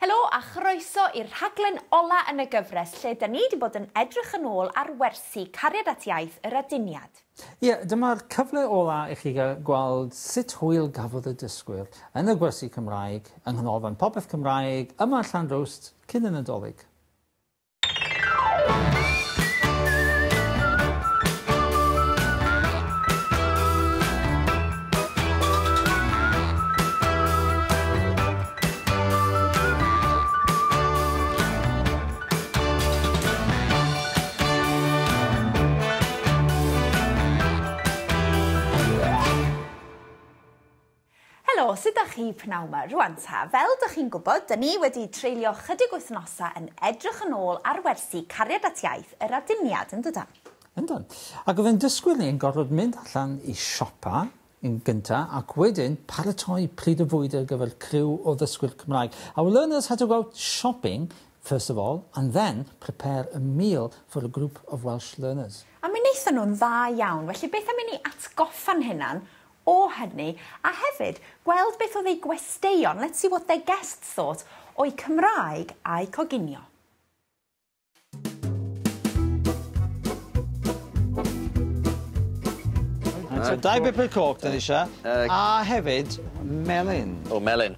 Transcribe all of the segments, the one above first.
Helo a chroeso i'r rhaglen ola yn y gyfres lle da ni wedi bod yn edrych yn ôl ar wersi Cariad at Iaith yr aduniad. Ie, dyma'r cyfle ola i chi gweld sut hwyl gafodd y dysgwyr yn y gwersi Cymraeg yng Nghanolfan Popeth Cymraeg yma yn Llanrwst cyn y Nadolig. Helo, sut dach chi pnawn 'ma? Rwan ta, fel dych chi'n gwybod, da ni wedi treulio chydig wythnosau yn edrych yn ôl ar wersi Cariad at Iaith yr aduniad, yn dydan? Yndan. Ac oedd ein dysgwyr ni yn gorfod mynd allan i siopa yn gynta ac wedyn paratoi pryd o fwyd ar gyfer criw o ddysgwyr Cymraeg. Our learners had to go out shopping, first of all, and then prepare a meal for a group of Welsh learners. A mi wnaethon nhw'n dda iawn, felly beth am i ni atgoffa'n hunan o hynny, a hefyd gweld beth oedd eu gwesteion, let's see what their guests thought, o'u Cymraeg a'u coginio. So dau bupur coch 'dan ni eisiau, a hefyd melyn. O, melyn.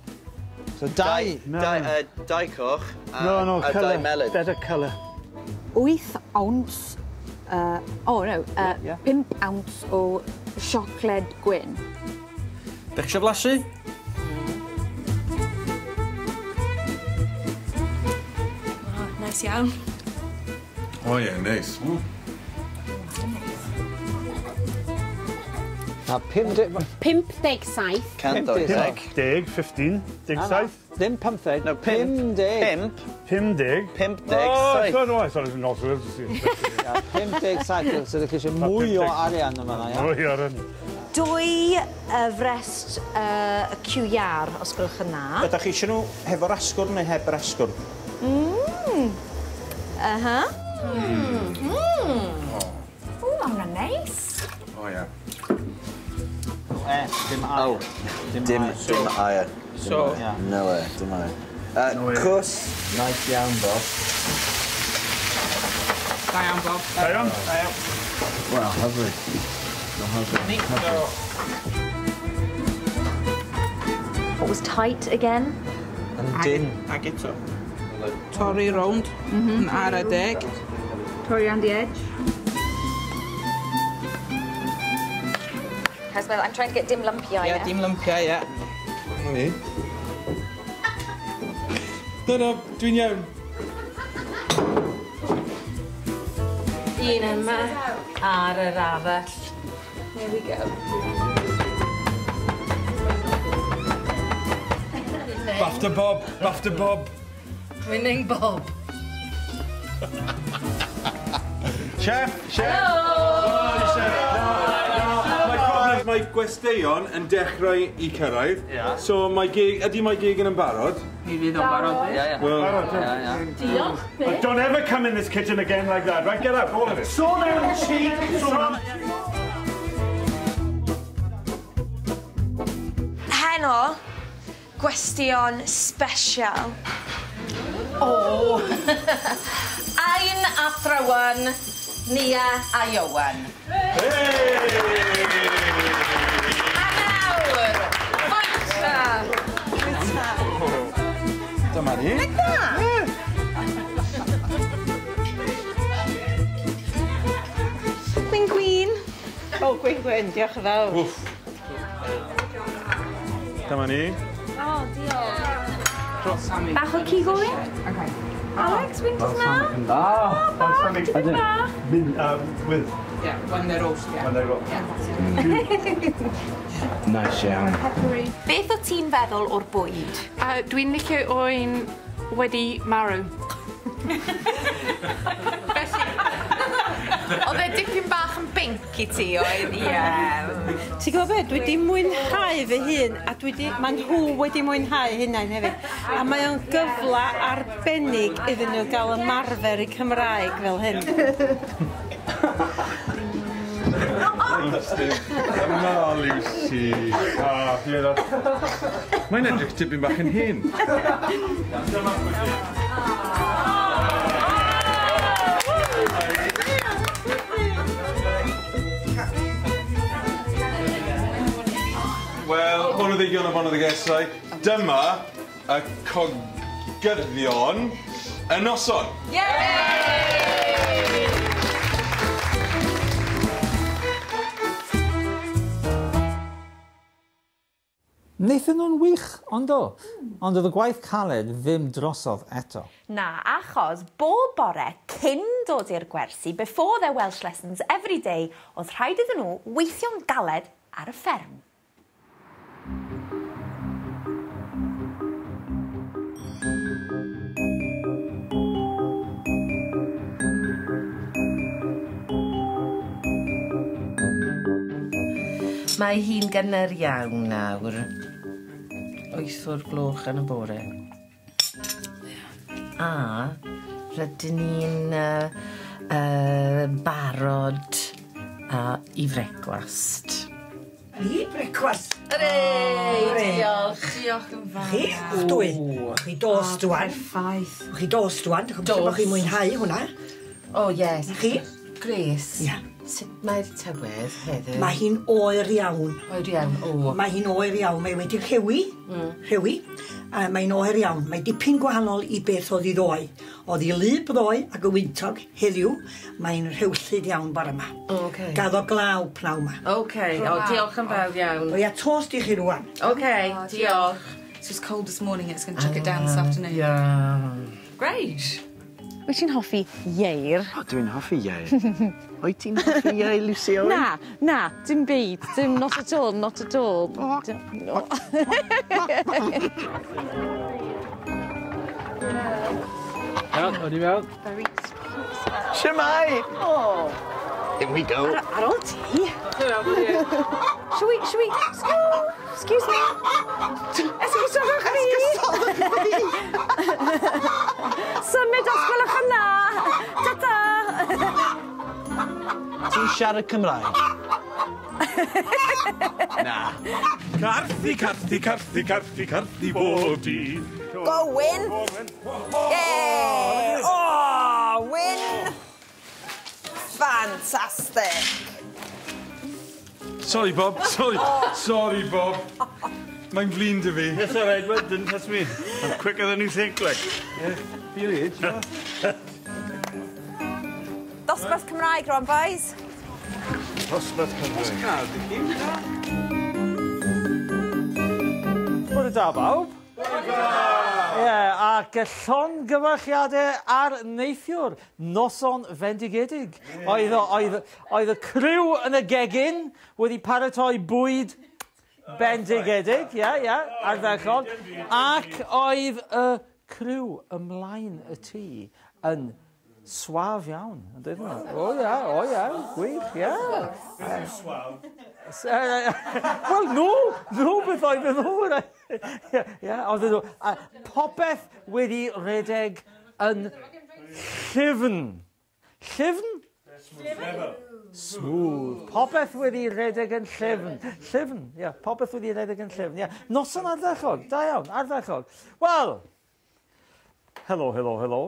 So dau... Dau coch a, No, no, a colour. dau melyn. Better colour. 8 ounce, oh no, 5 ounce o siocled gwyn. Dych chi eisiau blasu? Oh, nice iawn. O ie, neis. Na, 50... 57. 180. 10, 15, 17. Ddim 15. No, 50. 5. 50. 57. Oh, I thought, no, I thought it was North Wales. 57, so ydych chi eisiau mwy o arian yma na, ia? Mwy o arian. Dwy frest y QR, os gwelwch yn dda. Ydych chi eisiau nhw hefo'r asgwrn neu heb yr asgwrn? Aha. O, ma' hwnna'n neis. O ie. E, dim air. Dim air. So, No air, dim air. Cws. Nice iawn, Bob. Da iawn, Bob. Da iawn. Da iawn. Wel, hyfryd. Hyfryd. What was tight again? Yn dyn. Ag eto. Torri rownd ar y deg. Torri on the edge. How's my, I'm trying to get dim lumpiau. Ie, dim lympiau, ie. Ni. No, dwi'n iawn. Un yma ar yr arall. There we go. BAFTA Bob, BAFTA Bob. Winning Bob. Chef, chef. Hello! Chef. Mae problem, mae gwesteion yn dechrau i cyrraedd. So mae geg, ydy mae gegin yn barod? Mi fydd o'n barod. Ie, ie. Wel, Diolch, But don't ever come in this kitchen again like that, right? Get out, all of it. Sôn am cheek, sôn am... Heno, gwestiwn special. O! Ein athrawon, Nia a Iowan. A nawr, bwyta! Dyma ni. Like that? Gwyn gwyn. O, gwyn gwyn, diolch yn fawr. Wff. Dyma ni. O, diolch. Bach o cig oen? Okay. Alex, wy'n dod na? Ah, Bach, tipyn bach. Min, with. Yeah, when they're roast, yeah. When they're roast. Nice iawn. Beth o ti'n feddwl o'r bwyd? Dwi'n licio oen wedi marw. Felly, oedd e dipyn bach yn binc i ti, oedd? Ie. Ti'n gwybod beth, dwi wedi mwynhau fy hun, a dwi wedi, ma' nhw wedi mwynhau hunain hefyd. A mae o'n gyfle arbennig iddyn nhw gael ymarfer eu Cymraeg fel hyn. Yma, Lucy. Ah, ie, Mae'n edrych tipyn bach yn hyn. Come up with you. Wel, boneddigion a boneddigesau, dyma y cogyddion y noson. Yay! Wnaethon nhw'n wych, ond do. Ond oedd y gwaith caled ddim drosodd eto. Na, achos bob bore cyn dod i'r gwersi, before their Welsh lessons every day, oedd rhaid iddyn nhw weithio'n galed ar y fferm. Mae hi'n gynnar iawn nawr. 8:00 yn y bore. A rydyn ni'n barod i frecwast. I brecwast! Hooray! Diolch. Diolch yn fawr. Chi? O'ch dwy? Chi dost rwan. Perffaith. Chi dost rwan. Gobeithio bod chi'n mwynhau hwnna. Oh, yes. Chi? Grace. Ia. Sut mae'r tywydd heddiw? Mae hi'n oer iawn. Oer iawn, o. Mae hi'n oer iawn. Mae wedi rhewi. Rhewi. A mae'n oer iawn. Mae dipyn gwahanol i beth oedd hi ddoe. Oedd hi wlyb ddoe ac y wyntog heddiw. Mae'n rhewllyd iawn bore yma. OK. Gaddo glaw pnawn yma. OK, o, diolch yn fawr iawn. O ia, tost i chi rwan. OK, diolch. It was cold this morning, it's going to chuck it down this afternoon. Yeah. Great. Wyt ti'n hoffi ieir? O, dwi'n hoffi ieir. Wyt ti'n hoffi ieir, Lucy Owen? Na, na, dim byd. Dim, not at all, not at all. No. Iawn, o'n i mewn. Very Shwmae! Oh. Here we go. Ar ôl ti. Shall we, excuse me. Esgusodwch fi. Esgusodwch fi. Symud os gwelwch yn dda. Ta-ta. Ti'n siarad Cymraeg? Na. Carthu, carthu, carthu, carthu, carthu bob dydd. Go, Wyn! Yeah! Oh, Wyn! Fantastic! Sorry, Bob. Sorry. Sorry, Bob. Mae'n flin dy fi. That's all right, well, didn't touch me. I'm quicker than you think, like. Yeah, for your age, yeah. Dosbarth Cymraeg rwan, boys. Dosbarth Cymraeg. Bore da, bawb. Bore da! Ie, ac y llongyfarchiadau ar neithiwr, noson fendigedig. Oedd y criw yn y gegin wedi paratoi bwyd bendigedig, ie, ie, ardderchog. Ac oedd y criw ymlaen y tŷ yn suaf iawn, yn dweud nhw. O ia, gwych, ie. Suaf? Wel, nhw beth oedd nhw. Ie, oedd nhw. Popeth wedi redeg yn llyfn. Llyfn? Smooth. Popeth wedi redeg yn llyfn. Llyfn, ie. Popeth wedi redeg yn llyfn, ie. Noson ardderchog, da iawn, ardderchog. Wel, helo, helo, helo.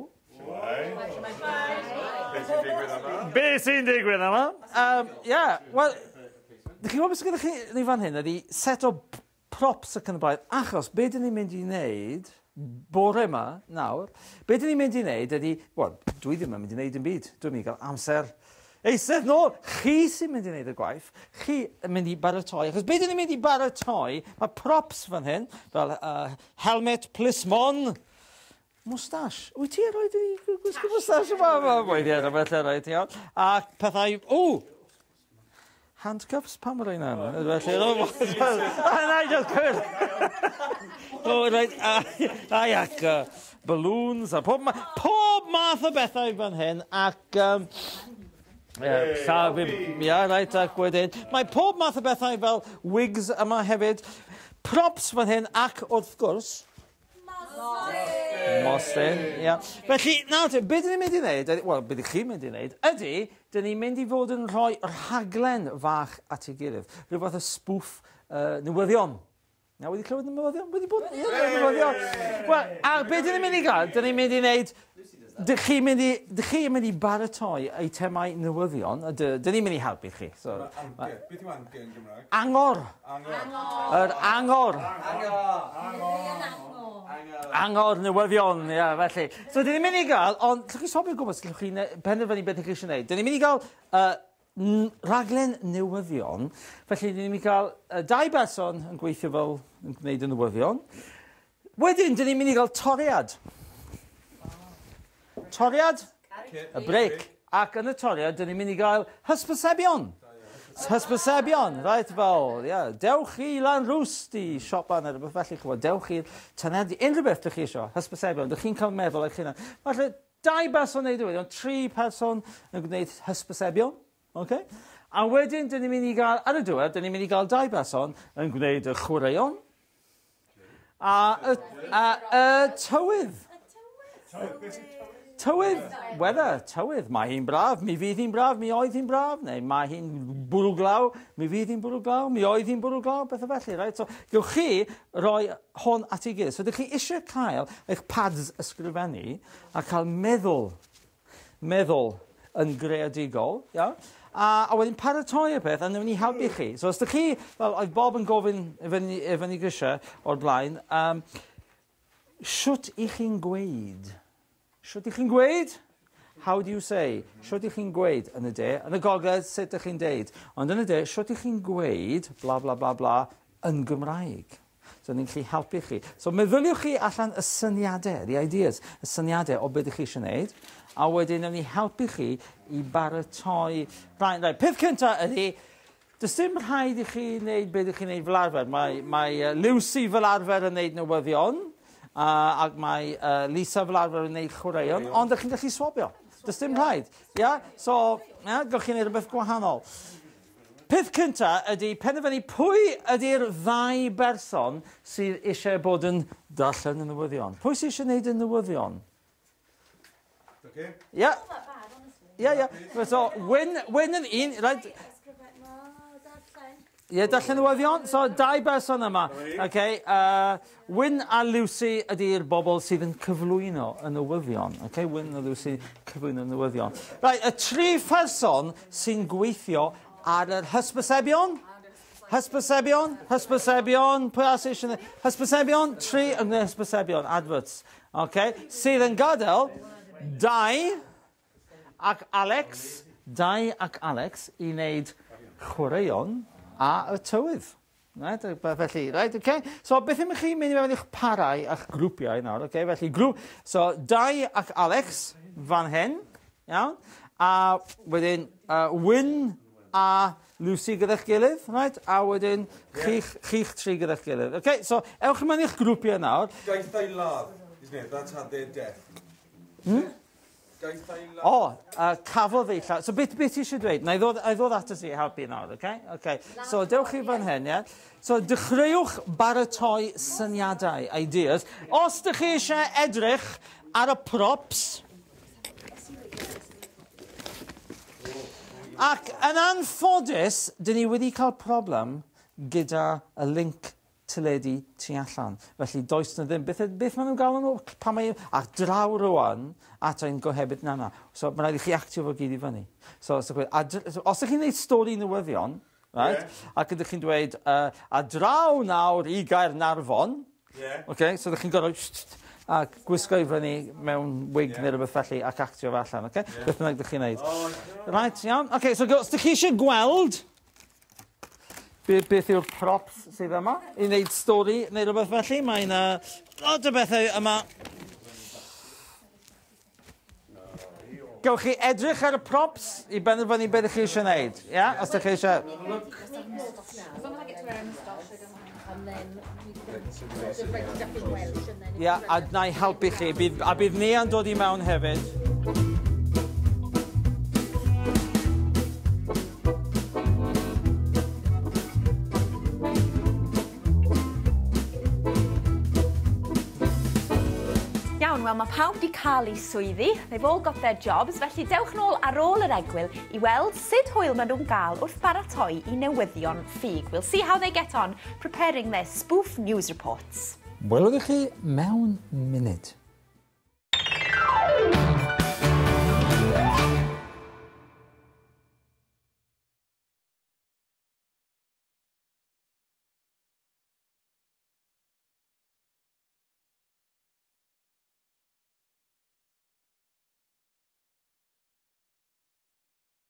Be sy'n digwydd yma? Ie, wel, dych chi'n gwybod beth sydd gyda chi ni fan hyn ydy set o props ac yn y blaen, achos be dyn ni'n mynd i wneud bore yma nawr, be dyn ni'n mynd i wneud ydy, wel, dwi ddim yn mynd i wneud dim byd, dwi'n mynd i gael amser eistedd nôl, chi sy'n mynd i wneud y gwaith, chi yn mynd i baratoi, achos be dyn ni'n mynd i baratoi, mae props fan hyn, fel helmet plismon, moustache. Wyt ti erioed wedi gwisgo moustache yma? Wedi ar y felly, reit, iawn. A pethau... O! Handcuffs? Pam rhaid na? Felly, na, i just cymryd. O, reit, ai, ac balloons, a pob math o bethau fan hyn, ac... Ia, reit, ac wedyn. Mae pob math o bethau fel wigs yma hefyd, props fan hyn, ac wrth gwrs... Mostyn, ia. Felly, nawr te, be dyn ni'n mynd i wneud, wel, be dych chi'n mynd i wneud, ydy, dyn ni'n mynd i fod yn rhoi rhaglen fach at ei gilydd. Rhyw fath o spoof newyddion. Na, wedi clywed y newyddion? Wedi bod yn newyddion. Wel, a be dyn ni'n mynd i gael? Dyn ni'n mynd i wneud... Dych chi'n mynd i, dych chi'n mynd i baratoi eitemau newyddion, a dyn ni'n mynd i helpu chi. So, Beth yw ange yn Gymraeg? Angor. Angor. Yr angor. Angor newyddion, ia, felly. So, dyn ni'n mynd i gael, ond llwch chi sobio gwybod, llwch chi penderfynu beth ych chi eisiau gwneud. Dyn ni'n mynd i gael rhaglen newyddion, felly dyn ni'n mynd i gael dau berson yn gweithio fel yn gwneud y newyddion. Wedyn, dyn ni'n mynd i gael toriad. Toriad, y break. Ac yn y toriad, dyn ni'n mynd i gael hysbysebion. Hysbysebion, right, fel, yeah, dewch i Lanrwst i siopa neu rhywbeth felly, ch'mod, dewch i'r Tanedi, unrhyw beth dych chi isio, hysbysebion, dych chi'n cael meddwl eich hunan. Falle dau berson wneud y ond tri person yn gwneud hysbysebion, okay? A wedyn, dyn ni'n mynd i gael, ar y diwedd, dyn ni'n mynd i gael dau berson yn gwneud y chwaraeon a y tywydd. Tywydd, weather, tywydd, mae hi'n braf, mi fydd hi'n braf, mi oedd hi'n braf, neu mae hi'n bwrw glaw, mi fydd hi'n bwrw glaw, mi oedd hi'n bwrw glaw, bethau felly, right? So, gewch chi roi hwn at ei gilydd. So, dych chi eisiau cael eich pads ysgrifennu a cael meddwl yn greadigol, ia? A wedyn paratoi y peth, a wnawn ni helpu chi. So, os dych chi, fel oedd Bob yn gofyn i fyny grisiau o'r blaen, shwt i chi'n gweud? Shwt i chi'n gweud? How do you say? Shwt i chi'n gweud yn y de? Yn y gogledd, sut ydych chi'n deud? Ond yn y de, shwt i chi'n gweud, bla bla bla bla, yn Gymraeg. So ni'n gallu helpu chi. So meddyliwch chi allan y syniadau, the ideas, y syniadau o beth ydych chi eisiau gwneud, a wedyn nawn ni helpu chi i baratoi... Right, peth cyntaf ydy, does dim rhaid i chi wneud beth ydych chi'n wneud fel arfer. Mae Lucy fel arfer yn wneud newyddion, ac mae Lisa fel arfer yn gwneud chwaraeon, ond ydych chi'n gallu swabio. Does dim rhaid. Yeah? So, yeah, gewch chi wneud rhywbeth gwahanol. Peth cyntaf ydy penderfynu pwy ydy'r ddau berson sydd eisiau bod yn darllen y newyddion. Pwy sydd eisiau gwneud y newyddion? Okay. Yeah. Yeah, yeah. So, Wyn yn un, right? Ie, darllen newyddion. So, dau berson yma. Okay, Wyn a Lucy ydy'r bobl sydd yn cyflwyno y newyddion. Okay, Wyn a Lucy cyflwyno y newyddion. Right, y tri pherson sy'n gweithio ar yr hysbysebion. Hysbysebion, hysbysebion, pwy arall sydd eisiau... Hysbysebion, tri yn hysbysebion, adverts. Okay, sydd yn gadael Dau ac Alex, Dau ac Alex i wneud chwaraeon a y tywydd. Right, felly, right, okay. So, beth ym chi'n mynd i mewn i'ch parau a'ch grwpiau nawr, okay? Felly, grŵp, so, Dau ac Alex fan hyn, iawn, a wedyn Wyn a Lucy gyda'ch gilydd, right, a wedyn chi'ch tri gyda'ch gilydd. Okay, so, ewch i mewn i'ch grwpiau nawr. Daeth ei ladd, isn't it? That's had their death. Hmm? O, cafodd ei lladd. So beth ti eisiau dweud? Na i ddod ato ti i helpu nawr, oce? Okay? So dewch chi fan hyn, ie? So dechreuwch baratoi syniadau, ideas. Os dych chi eisiau edrych ar y props, ac yn anffodus, dyn ni wedi cael problem gyda y link teledu tu allan. Felly does na ddim. Beth maen nhw'n gael nhw? Pan mae ar draw rwan at ein gohebydd na. So mae'n rhaid i chi actio fo gyd i fyny. So, os ydych chi'n gwneud stori newyddion, right? Yeah. Ac ydych chi'n dweud a draw nawr i Gaernarfon, yeah. Okay, so ydych chi'n gorfod a gwisgo i fyny mewn wig neu rhywbeth felly ac actio fe allan, okay? Yeah. Beth bynnag ydych chi'n gwneud. Oh, no. Right, iawn. Okay, so os ydych chi eisiau gweld beth yw'r props sydd yma i wneud stori neu rhywbeth felly, mae yna lot o bethau yma. Gewch chi edrych ar y props i benderfynu beth ydych chi eisiau gwneud. Ia? Os ydych chi eisiau... Ia, a na i helpu chi. A bydd Nia'n dod i mewn hefyd. Iawn, wel mae pawb 'di cael eu swyddi. They've all got their jobs, felly dewch nôl ar ôl yr egwyl i weld sut hwyl maen nhw'n gael wrth baratoi eu newyddion ffug. We'll see how they get on preparing their spoof news reports. Welwn ni chi mewn munud.